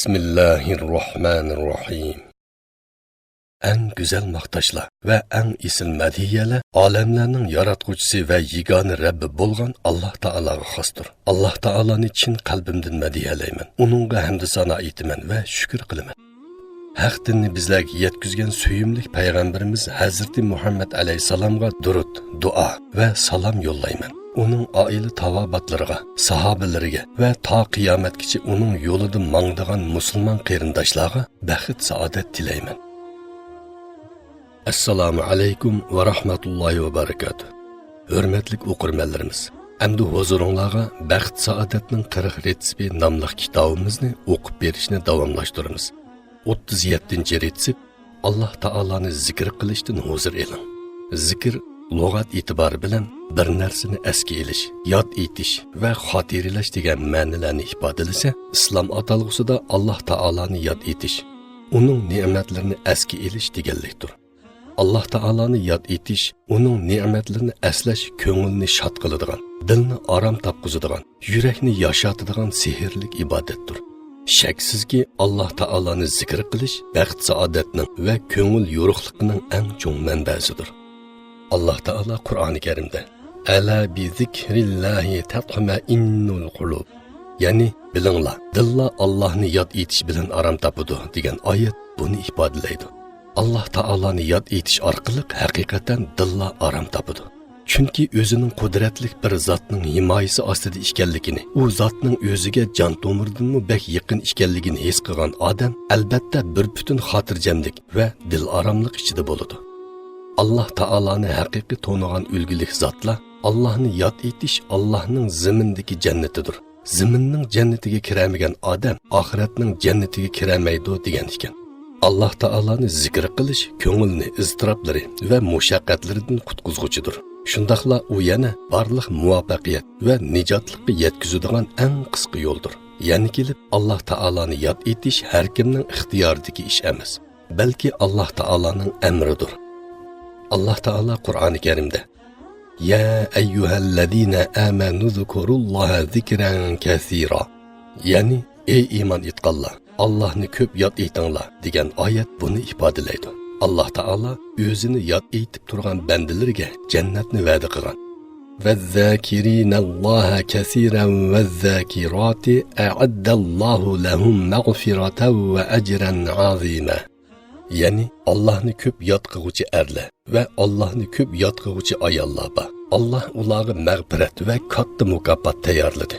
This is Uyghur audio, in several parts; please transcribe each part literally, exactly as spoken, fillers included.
بىسمىللاھىررەھمانىررەھىم. ئەڭ گۈزەل ماختاشلار ۋە ئەڭ ئېسىل مەدھىيەلەر ئالەملەرنىڭ ياراتقۇچىسى ۋە يېگانە رەببى بولغان ئاللاھ تائالاغا خاستۇر. ئاللاھ تائالانى چىن قەلبىمدىن مەدھىيەلەيمەن، ئۇنىڭغا ھەمدۇ سانا ئېيتىمەن ۋە شۈكۈر قىلىمەن. ھەق دىننى بىزلەرگە يەتكۈزگەن سۆيۈملۈك پەيغەمبىرىمىز ھەزرىتى مۇھەممەد ئەلەيھىسسالامغا دۇرۇت، دۇئا ۋە سالام يوللايمەن. ئۇنىڭ ئائىلە تاۋابىئاتلىرىغا، ساھابىلىرىگە ۋە تا قىيامەتكىچە ئۇنىڭ يولىدا ماڭىدىغان مۇسۇلمان قېرىنداشلارغا بەخت-سائادەت تىلەيمەن. ئەسسالامۇ ئەلەيكۇم ۋە رەھمەتۇللاھى ۋە بەرىكاتۇھ. ھۆرمەتلىك ئوقۇرمەنلىرىمىز، ئەمدى ھۇزۇرۇڭلارغا بەخت-سائادەتنىڭ قىرىق رېتسېپى ناملىق كىتابىمىزنى ئوقۇپ بېرىشنى داۋاملاشتۇرىمىز. ئوتتۇز يەتتىنچى رېتسېپ، ئاللاھ تائالانى زىكىر قىلىشتىن ھۇزۇر ئېلىڭ. زىكىر لۇغەت ئېتىبارى بىلەن بىر نەرسىنى ئەسكە ئېلىش، ياد ئېتىش ۋە خاتىرىلەش دېگەن مەنىلەرنى ئىپادىلىسە، ئىسلام ئاتالغۇسىدا ئاللاھ تائالانى ياد ئېتىش، ئۇنىڭ نېمەتلىرىنى ئەسكە ئېلىش دېگەنلىكتۇر. ئاللاھ تائالانى ياد ئېتىش، ئۇنىڭ نېمەتلىرىنى ئەسلەش كۆڭۈلنى شاد قىلىدىغان، دىلنى ئارام تاپقۇزىدىغان، يۈرەكنى ياشارتىدىغان سېھىرلىك ئىبادەتتۇر. شەكسىزكى، ئاللاھ تائالانى زىكىر قىلىش بەخت-سائادەتنىڭ ۋە كۆڭۈل يورۇقلۇقىنىڭ ئەڭ چوڭ مەنبەسىدۇر. ئاللاھ تائالا قۇرئانى كەرىمدە، «ئەلا بىزىكرىللاھى تەتمەئىننۇل قۇلۇب»، يەنى، «بىلىڭلار، دىللار ئاللاھنى ياد ئېتىش بىلەن ئارام تاپىدۇ» دېگەن ئايەت بۇنى ئىپادىلەيدۇ. ئاللاھ تائالانى ياد ئېتىش ئارقىلىق ھەقىقەتەن دىللار ئارام تاپىدۇ. چۈنكى ئۆزىنىڭ قۇدرەتلىك بىر زاتنىڭ ھىمايىسى ئاستىدا ئىكەنلىكىنى، ئۇ زاتنىڭ ئۆزىگە جان تومۇردىنمۇ بەك يېقىن ئىكەنلىكىنى ھېس قىلغان ئادەم، ئەلبەتتە، بىر پۈتۈن خاتىرجەملىك ۋە دىلئاراملىق ئىچىدە بولىدۇ. ئاللاھ تائالانى ھەقىقىي تونۇغان ئۈلگىلىك زاتلار، ئاللاھنى ياد ئېتىش ئاللاھنىڭ زېمىندىكى جەننىتىدۇر. زېمىننىڭ جەننىتىگە كىرەلمىگەن ئادەم ئاخىرەتنىڭ جەننىتىگە كىرەلمەيدۇ، دېگەن ئىكەن. ئاللاھ تائالانى زىكىر قىلىش كۆڭۈلنى ئىزتىراپلىرى ۋە مۇشەققەتلىرىدىن قۇتقۇزغۇچىدۇر. شۇنداقلا ئۇ يەنە بارلىق مۇۋەپپەقىيەت ۋە نىجاتلىققا يەتكۈزىدىغان ئەڭ قىسقا يولدۇر. يەنە كېلىپ، ئاللاھ تائالانى ياد ئېتىش ھەركىمنىڭ ئىختىيارىدىكى ئىش ئەمەس، بەلكى ئاللاھ تائالانىڭ ئەمرىدۇر. ئاللاھ تائالا قۇرئانى كەرىمدە، «يا أيها الذين آمنوا اذكروا الله ذكرا كثيرا»، يەنى، «ئەي ئىمان ئېيتقانلار، ئاللاھنى كۆپ ياد ئېيتىڭلار» دېگەن ئايەت بۇنى ئىپادىلەيدۇ. ئاللاھ تائالا ئۆزىنى ياد ئېيتىپ تۇرغان بەندىلىرىگە جەننەتنى ۋەدە قىلغان. «والذاكرين الله كثيرا والذاكرات أعد الله لهم مغفرة وأجرا عظيما». يەنى، ئاللاھنى كۆپ ياد قىلغۇچى ئەرلەر ۋە ئاللاھنى كۆپ ياد قىلغۇچى ئاياللار بار. ئاللاھ ئۇلارغا مەغپىرەت ۋە كاتتا مۇكاپات تەييارلىدى.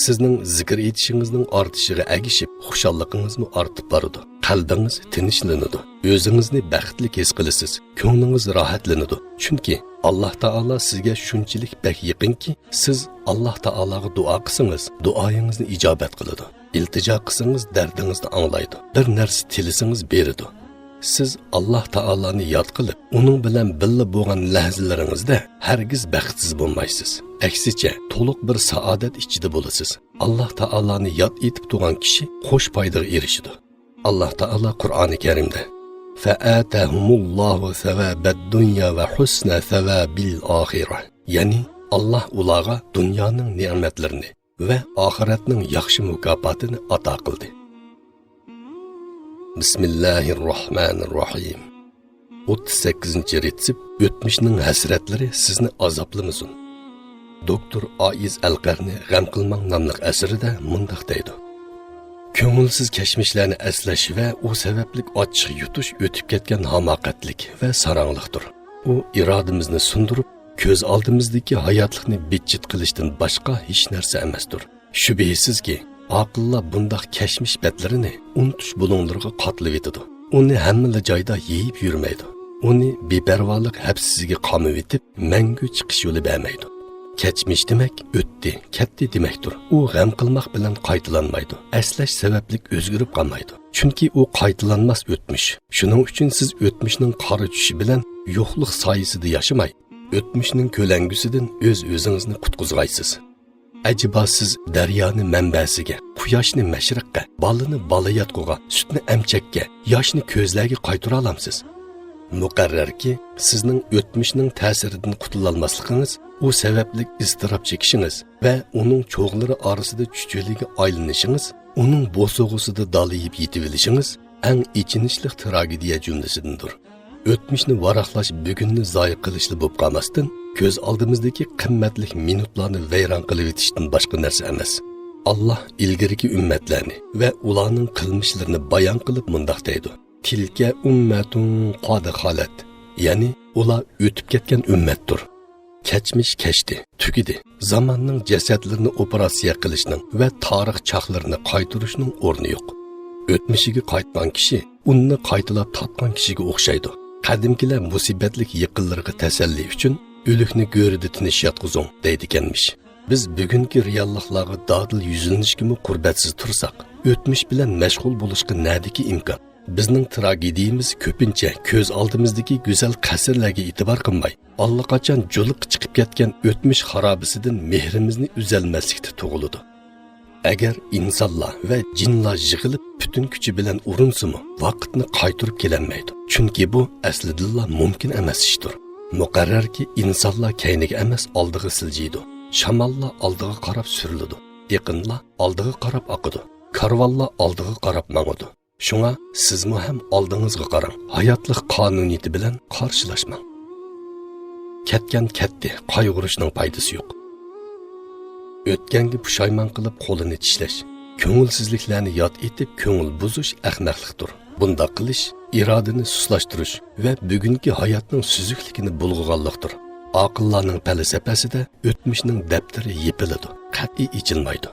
سىزنىڭ زىكىر ئېيتىشىڭىزنىڭ ئارتىشىغا ئەگىشىپ، خۇشاللىقىڭىزمۇ ئارتىپ بارىدۇ. قەلبىڭىز تىنچلىنىدۇ. ئۆزىڭىزنى بەختلىك ھېس قىلىسىز. كۆڭلىڭىز راھەتلىنىدۇ. چۈنكى ئاللاھ تائالا سىزگە شۇنچىلىك بەك يېقىنكى، سىز ئاللاھ تائالاغا دۇئا قىلسىڭىز، دۇئايىڭىزنى ئىجابەت قىلىدۇ. ئىلتىجا قىلسىڭىز، دەردىڭىزنى ئاڭلايدۇ. بىر نەرسە تىلىسىڭىز، بېرىدۇ. سىز ئاللاھ تائالانى ياد قىلىپ، ئۇنىڭ بىلەن بىللە بولغان لەھزىلىرىڭىزدە ھەرگىز بەختسىز بولمايسىز. ئەكسىچە، تولۇق بىر سائادەت ئىچىدە بولىسىز. ئاللاھ تائالانى ياد ئېتىپ تۇرغان كىشى قوش پايدىغا ئېرىشىدۇ. ئاللاھ تائالا قۇرئانى كەرىمدە، «فآتاهمۇللاھۇ ساۋابەد دۇنيا ۋە ھۇسنە ساۋابىل ئاخىرە»، يەنى، ئاللاھ ئۇلارغا دۇنيانىڭ نېمەتلىرىنى ۋە ئاخىرەتنىڭ ياخشى مۇكاپاتىنى ئاتا قىلدى. بىسمىللاھىررەھمانىررەھىم. ئوتتۇز سەككىزىنچى رېتسېپ، ئۆتمۈشنىڭ ھەسرەتلىرى سىزنى ئازابلىمىسۇن. دوكتور ئائىز ئەلقەرنى غەم قىلماڭ ناملىق ئەسىرىدە مۇنداق دەيدۇ: كۆڭۈلسىز كەچمىشلەرنى ئەسلەش ۋە ئۇ سەۋەبلىك ئاچچىق يۇتۇش ئۆتۈپ كەتكەن ھاماقەتلىك ۋە ساراڭلىقتۇر. ئۇ ئىرادىمىزنى سۇندۇرۇپ، كۆز ئالدىمىزدىكى ھاياتلىقنى بىتچىت قىلىشتىن باشقا ھېچ نەرسە ئەمەستۇر. شۈبھىسىزكى، ئاقىللار بۇنداق كەچمىش بەتلىرىنى ئۇنتۇش بۇلۇڭلىرىغا قاتلىۋېتىدۇ. ئۇنى ھەممىلا جايدا يېيىپ يۈرمەيدۇ. ئۇنى بىپەرۋالىق ھەپسىسىگە قامىۋېتىپ، مەڭگۈ چىقىش يولى بەرمەيدۇ. كەچمىش دېمەك، ئۆتتى، كەتتى دېمەكتۇر. ئۇ غەم قىلماق بىلەن قايتىلانمايدۇ. ئەسلەش سەۋەبلىك ئۆزگىرىپ قالمايدۇ. چۈنكى ئۇ قايتىلانماس ئۆتمۈش. شۇنىڭ ئۈچۈن سىز ئۆتمۈشنىڭ قارا چۈشى بىلەن يوقلۇق سايىسىدا ياشىماي، ئۆتمۈشنىڭ كۆلەڭگىسىدىن ئۆز-ئۆزىڭىزنى قۇتقۇزغايسىز. ئەجەبا سىز دەريانى مەنبەسىگە، قۇياشنى مەشرىققە، بالىنى بالىياتقۇغا، سۈتنى ئەمچەككە، ياشنى كۆزلەرگە قايتۇرالامسىز؟ مۇقەررەركى، سىزنىڭ ئۆتمۈشنىڭ تەسىرىدىن قۇتۇلالماسلىقىڭىز، ئۇ سەۋەبلىك ئىزتىراپ چېكىشىڭىز ۋە ئۇنىڭ چوغلىرى ئارىسىدا چۈچۈلىگە ئايلىنىشىڭىز ئۇنىڭ بوسۇغىسىدا دالىيىپ يېتىۋېلىشىڭىز ئەڭ ئېچىنىشلىق تراگېدىيە جۈملىسىدىندۇر. ئۆتمۈشنى ۋاراقلاش بۈگۈننى زايە قىلىشلا بولۇپ قالماستىن، كۆز ئالدىمىزدىكى قىممەتلىك مىنۇتلارنى ۋەيران قىلىۋېتىشتىن باشقا نەرسە ئەمەس. ئاللاھ ئىلگىرىكى ئۈممەتلەرنى ۋە ئۇلارنىڭ قىلمىشلىرىنى بايان قىلىپ مۇنداق دەيدۇ: تىلكە ئۇممەتۇن قاد خالەت، يەنى ئۇلار ئۆتۈپ كەتكەن ئۈممەتتۇر. كەچمىش كەچتى، تۈگىدى. زاماننىڭ جەسەتلىرىنى ئوپېراتسىيە قىلىشنىڭ ۋە تارىخ چاقلىرىنى قايتۇرۇشنىڭ ئورنى يوق. ئۆتمۈشىگە قايتقان كىشى ئۇننى قايتىلاپ تاپقان كىشىگە ئوخشايدۇ. قەدىمكىلەر مۇسىبەتلىك يېقىنلىرىغا تەسەللى ئۈچۈن ئۆلۈكنى گۆرىدە تىنچ ياتقۇزۇڭ دەيدىكەنمىش. بىز بۈگۈنكى رېئاللىقلارغا دادىل يۈزلىنىشكىمۇ قۇربەتسىز تۇرساق، ئۆتمۈش بىلەن مەشغۇل بولۇشقا نەدىكى ئىمكان؟ بىزنىڭ تراگېدىيىمىز كۆپىنچە كۆز ئالدىمىزدىكى گۈزەل قەسىرلەرگە ئېتىبار قىلماي، ئاللىقاچان جۇلۇققا چىقىپ كەتكەن ئۆتمۈش خارابىسىدىن مېھرىمىزنى ئۈزەلمەسلىكتە تۇغۇلىدۇ. ئەگەر ئىنسانلار ۋە جىنلار يىغىلىپ پۈتۈن كۈچى بىلەن ئۇرۇنسىمۇ، ۋاقىتنى قايتۇرۇپ كېلەلمەيدۇ. چۈنكى بۇ ئەسلىدىنلا مۇمكىن ئەمەس ئىشتۇر. مۇقەررەركى، ئىنسانلار كەينىگە ئەمەس، ئالدىغا سىلجىيدۇ. شاماللار ئالدىغا قاراپ سۈرۈلىدۇ. ئېقىنلار ئالدىغا قاراپ ئاقىدۇ. كارۋانلار ئالدىغا قاراپ ماڭىدۇ. شۇڭا سىزمۇ ھەم ئالدىڭىزغا قاراڭ، ھاياتلىق قانۇنىيىتى بىلەن قارشىلاشماڭ. كەتكەن كەتتى، قايغۇرۇشنىڭ پايدىسى يوق. ئۆتكەنگە پۇشايمان قىلىپ قولىنى چىشلەش، كۆڭۈلسىزلىكلەرنى ياد ئېتىپ كۆڭۈل بۇزۇش ئەخمەقلىقتۇر. بۇنداق قىلىش ئىرادىنى سۇسلاشتۇرۇش ۋە بۈگۈنكى ھاياتنىڭ سۈزۈكلۈكىنى بۇلغىغانلىقتۇر. ئاقىللارنىڭ پەلسەپىسىدە ئۆتمۈشنىڭ دەپتىرى يېپىلىدۇ، قەتئىي ئېچىلمايدۇ.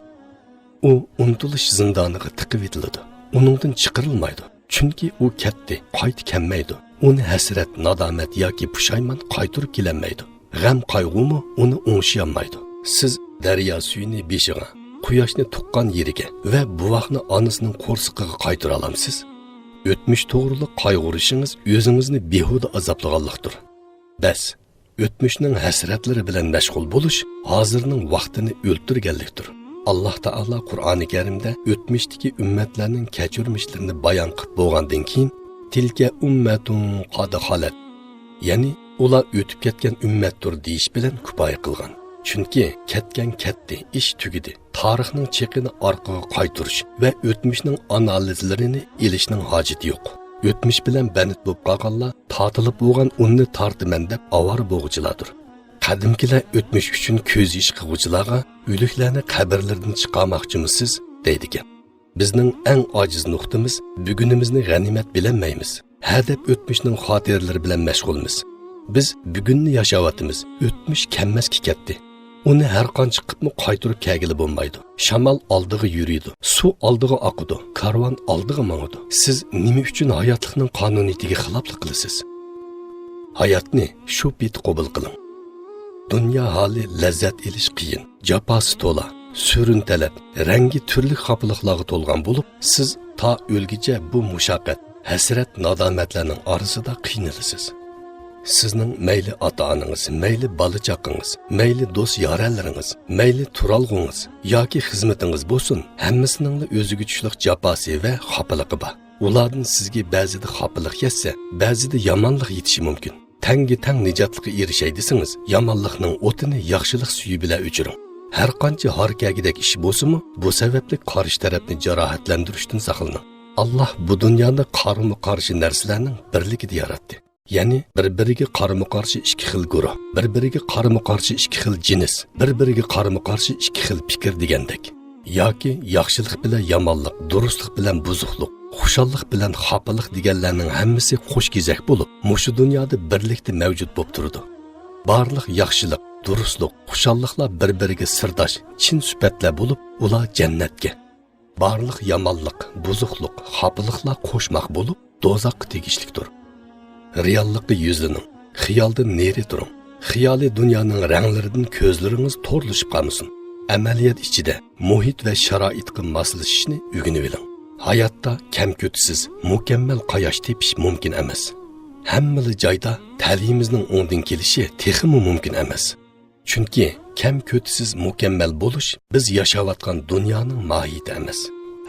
ئۇ ئۇنتۇلۇش زىندانىغا تىقىۋېتىلىدۇ. ئۇنىڭدىن چىقىرىلمايدۇ. چۈنكى ئۇ كەتتى، قايتا كەلمەيدۇ. ئۇنى ھەسرەت، نادامەت ياكى پۇشايمان قايتۇرۇپ كېلەلمەيدۇ. غەم-قايغۇمۇ ئۇنى ئوڭشىيالمايدۇ. سىز دەريا سۈيىنى بېشىغا، قۇياشنى تۇغقان يېرىگە ۋە بوۋاقنى ئانىسىنىڭ قورسىقىغا قايتۇرالامسىز؟ ئۆتمۈش توغرۇلۇق قايغۇرۇشىڭىز ئۆزىڭىزنى بىھۇدە ئازابلىغانلىقتۇر. بەس! ئۆتمۈشنىڭ ھەسرەتلىرى بىلەن مەشغۇل بولۇش ھازىرنىڭ ۋاقتىنى ئۆلتۈرگەنلىكتۇر. ئاللاھ تائالا قۇرئانى كەرىمدە ئۆتمۈشتىكى ئۈممەتلەرنىڭ كەچۈرمىشلىرىنى بايان قىلىپ بولغاندىن كېيىن، تىلكە ئۇممەتۇن قاد خالەت، يەنى ئۇلار ئۆتۈپ كەتكەن ئۈممەتتۇر دېيىش بىلەن كۇپايە قىلغان. چۈنكى كەتكەن كەتتى، ئىش تۈگىدى. تارىخنىڭ چېقىنى ئارقىغا قايتۇرۇش ۋە ئۆتمۈشنىڭ ئانالىزلىرىنى ئېلىشنىڭ ھاجىتى يوق. ئۆتمۈش بىلەن بەند بولۇپ قالغانلار تارتىلىپ بولغان ئۇننى تارتىمەن دەپ ئاۋارە بولغۇچىلاردۇر. قەدىمكىلەر ئۆتمۈش ئۈچۈن كۆز يېشى قىلغۇچىلارغا ئۆلۈكلەرنى قەبرىلىرىدىن چىقارماقچىمۇسىز دەيدىكەن. بىزنىڭ ئەڭ ئاجىز نۇقتىمىز بۈگۈنىمىزنى غەنىيمەت بىلەلمەيمىز. ھە دەپ ئۆتمۈشنىڭ خاتىرىلىرى بىلەن مەشغۇلمىز. بىز بۈگۈننى ياشاۋاتىمىز، ئۆتمۈش كەلمەسكە كەتتى. ئۇنى ھەر قانچە قىپمۇ قايتۇرۇپ كەلگىلى بولمايدۇ. شامال ئالدىغا يۈرىدۇ، سۇ ئالدىغا ئاقىدۇ، كارۋان ئالدىغا ماڭىدۇ. سىز نېمە ئۈچۈن ھاياتلىقنىڭ قانۇنىيىتىگە خىلاپلىق قىلىسىز؟ ھاياتنى شۇ پېتى قوبۇل قىلىڭ. دۇنيا ھالى لەززەت ئېلىش قىيىن، جاپاسى تولا، سۈرۈن تەلەپ، رەڭگى تۈرلۈك خاپىلىقلارغا تولغان بولۇپ، سىز تا ئۆلگۈچە بۇ مۇشەققەت، ھەسرەت، نادامەتلەرنىڭ ئارىسىدا قىينىلىسىز. سىزنىڭ مەيلى ئاتا-ئانىڭىز، مەيلى بالا-چاقىڭىز، مەيلى دوست-يارەنلىرىڭىز، مەيلى تۇرالغۇڭىز ياكى خىزمىتىڭىز بولسۇن، ھەممىسىنىڭلا ئۆزىگە چۈشلۈق جاپاسى ۋە خاپىلىقى بار. ئۇلاردىن سىزگە بەزىدە خاپىلىق يەتسە، بەزىدە يامانلىق يېتىشى مۇمكىن. تەڭگە تەڭ نىجاتلىققا ئېرىشەي دېسىڭىز، يامانلىقنىڭ ئوتىنى ياخشىلىق سۈيى بىلەن ئۆچۈرۈڭ. ھەرقانچە ھار كەلگۈدەك ئىش بولسىمۇ، بۇ سەۋەبلىك قارشى تەرەپنى جاراھەتلەندۈرۈشتىن ساقلىنىڭ. ئاللاھ بۇ دۇنيانى قارىمۇ قارشى نەرسىلەرنىڭ بىرلىكىدە ياراتتى. يەنى بىر-بىرىگە قارىمۇ قارشى ئىككى خىل گۇرۇھ، بىر-بىرىگە قارىمۇ قارشى ئىككى خىل جىنس، بىر-بىرىگە قارىمۇ قارشى ئىككى خىل پىكىر دېگەندەك. ياكى ياخشىلىق بىلەن يامانلىق، دۇرۇسلۇق بىلەن بۇزۇقلۇق، خۇشاللىق بىلەن خاپىلىق دېگەنلەرنىڭ ھەممىسى قوش كېزەك بولۇپ، مۇشۇ دۇنيادا بىرلىكتە مەۋجۇت بولۇپ تۇرىدۇ. بارلىق ياخشىلىق، دۇرۇسلۇق، خۇشاللىقلار بىر-بىرىگە سىرداش، چىن سۈپەتلەر بولۇپ، ئۇلار جەننەتكە. بارلىق يامانلىق، بۇزۇقلۇق، خاپىلىقلار قوشماق بولۇپ، دوزاخقا تېگىشلىكتۇر. رېئاللىققا يۈزلىنىڭ، خىيالدىن نېرى تۇرۇڭ. خىيالىي دۇنيانىڭ رەڭلىرىدىن كۆزلىرىڭىز تورلىشىپ قالمىسۇن. ئەمەلىيەت ئىچىدە مۇھىت ۋە شارائىتقا ماسلىشىشنى ئۆگىنىۋېلىڭ. ھاياتتا كەم-كۆتىسىز مۇكەممەل قاياش تېپىش مۇمكىن ئەمەس. ھەممىلا جايدا تەلىيىمىزنىڭ ئوڭدىن كېلىشى تېخىمۇ مۇمكىن ئەمەس. چۈنكى كەم-كۆتىسىز مۇكەممەل بولۇش بىز ياشاۋاتقان دۇنيانىڭ ماھىيىتى ئەمەس.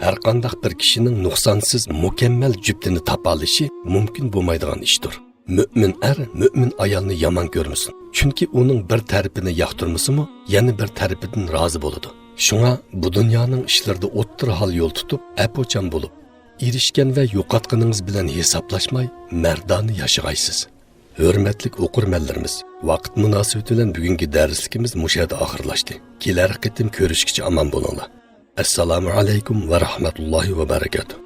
ھەرقانداق بىر كىشىنىڭ نۇقسانسىز مۇكەممەل جۈپتىنى تاپالىشى مۇمكىن بولمايدىغان ئىشتۇر. مۆمىن ئەر مۆمىن ئايالنى يامان كۆرمىسۇن، چۈنكى ئۇنىڭ بىر تەرىپىنى ياقتۇرمىسىمۇ، يەنە بىر تەرىپىدىن رازى بولىدۇ. شۇڭا بۇ دۇنيانىڭ ئىشلىرىدا ئوتتۇرا ھال يول تۇتۇپ، ئەپۇچان بولۇپ، ئېرىشكەن ۋە يوقاتقىنىڭىز بىلەن ھېسابلاشماي، مەردانە ياشىغايسىز. ھۆرمەتلىك ئوقۇرمەنلىرىمىز، ۋاقىت مۇناسىۋىتى بىلەن بۈگۈنكى دەرسلىكىمىز مۇشۇ يەردە ئاخىرلاشتى. كېلەر قېتىم كۆرۈشكىچە ئامان بولۇڭلار. ئەسسالامۇ ئەلەيكۇم ۋە رەھمەتۇللاھى ۋە بەرىكاتۇھ.